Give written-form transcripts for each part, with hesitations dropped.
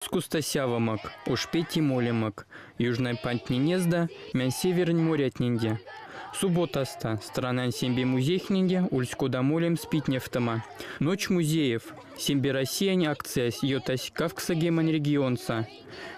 Скуста сявомак, ошпети молемак, южной пантненезда, мянь севернь морятненде. Субботаста странань сембе музейхненде ульсь кода молемс питневтома. Ночь музеев, сембе Россиянь акциясь ётась кавксогемань регионса.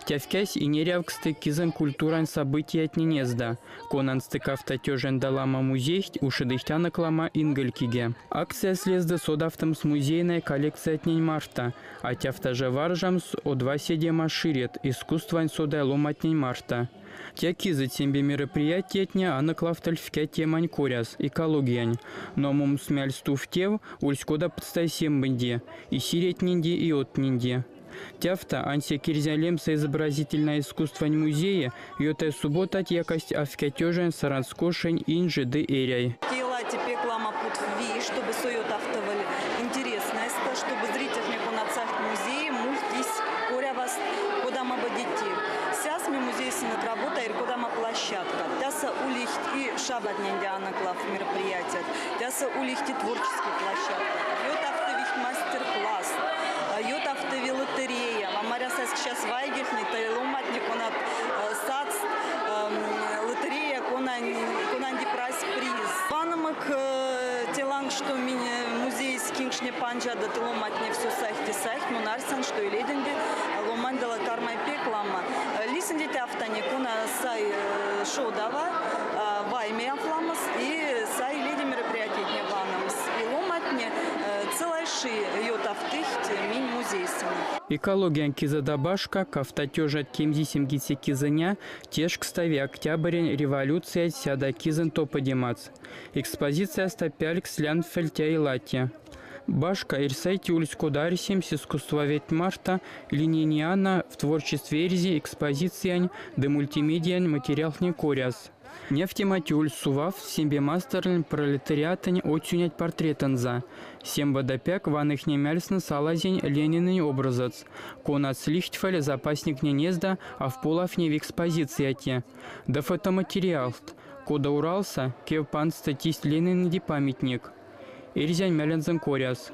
Тявкясь и нерявксты кизэнь культурань событиятненезда, конанстэ кавто тёжань да ламо музейть ушодыхтянок лама инголькиге. Акциясь лезды содавтомс музейной коллекциятнень марто, атявтаже варжамс од седема ширет искусствань содай ломатнень марто. Те кизыть сембе мероприятиятне аноклавтыльть темань коряс, экологиянь. Но мумс мяльстув тев ульсь кода пцтай сембенде, и сиретненде, и отненде. Тявта ансяк эрзя лемсэ изобразительной искусствань музее ётай субботат якасть авкятёжань Саранскошень инже ды эряй. Те пек ламо путви, чтобы сон ютавтоволь интересность, чтобы зрительтне конат састь музей, мультись коряваст кодамо детей. Сейчас ми музейсэнек работа кодамо площадка. Тяса улихть и шабатненде аноклав мероприятия, тяса улихть и творческие площадки. Ютавтовить мастер-класс, ютавтови лотерея. Маряса сейчас вайгельтне, ломатне конат сац лотерея, конанди прась приз. Ваномак те ланг, что минь музейсь кенкшне панжадо те ломатне все сайхте сайхть, мон арсян, что иледенде ломанде кармай пек ламо. Лисинде тявтане кона сай шодава, вайме ламос и сай леди мероприятиятне ваномс. И ломатне целой ши ютавтыхть минь музейсэнек. Экологиянь кизэде башка, 270 кемзисемгеце кизэня тешкстави Октябрянь революциясь 100 кизэнь топодемац. Экспозициясто пялькс лянфэль тя илатя. Башка эрьсайти ульсь кода арсемс искусствоведт марто Лениниана в творчестве Эрьзи экспозициянь ды мультимедиянь материалтнень коряс. Невтемать ульсь сував сембе масторонь пролетариатонь оцюнять портретэнзэ. Сембе пек ваныхне мяльсны салазень Ленинэнь образоц. Конац лихтьфэль запасниктнень эзда, а в полавтневи экспозицияте. Да фотоматериалт. Кода Уралса, кев пандсто тейсть Ленинэнь памятник. Эрьзянь мелензэ коряс.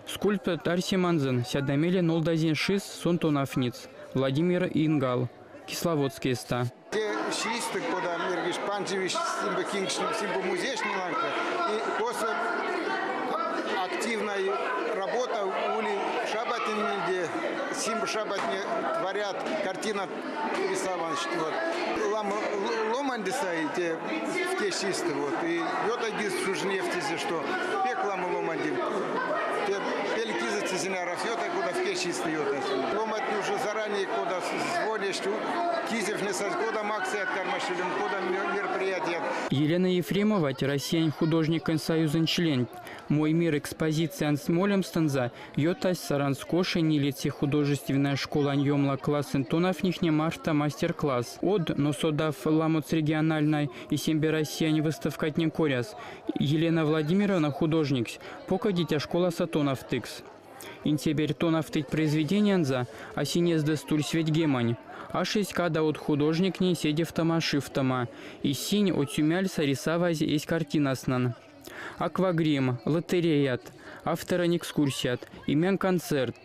Скульптор арсеманзо сядомеле нолдазень шис сон тонавтниц. Владимир Ингал. Кисловодскойстэ. Те чистэ, кода мерькш панжовсь симба симба музейс ланга, и после активная работа ули шабатнеде, симба шабатне творят картина рисовать, вот. Ломанде сай те в те чисто, вот. И вот один нефтизе, что пек ламо ломанди. Те пелькизы цизинараф, йота куда в те чисто йота. Ломать уже заранее куда звонишь, кизев не сась, кода акция кармашилем, кода мероприятие. Елена Ефремова, Россиянь художникень союзонь член. Мой мир экспозициянть молемстэнзэ, ютась Саранскошень нилеце художественной школань ёмла классонь тонавтницятне марто мастер-класс. Од, но содав ламоц региональной и сембе Россиянь выставкатнень коряс. Елена Владимировна художниксь, покодитя школасо тонавтыкс. Интеберь тонавтыть произведениянзо, а синезде стульсь ведьгемань. Ашесь кода од художниктне седевтома шифтома. И синь оцюмяльса рисовазь эсь картинаснан. Аквагрим, лотереят, авторонь экскурсият, имен концерт.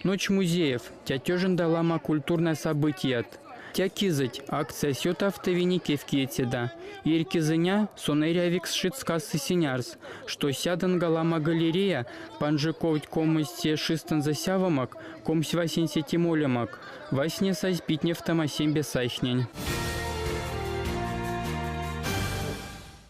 Ночь музеев, тятежен ламо культурной событият. Тя кизыть, акциясь ютавтови кевкиетеда. Эрь кизэня сон эрявикс шиц касы синярс, что сяданга ламо галерея, панжиковть 20 шистэнзэ сявомак, 25-це молемак. Васня сазь питневтомо сембе сайхнень.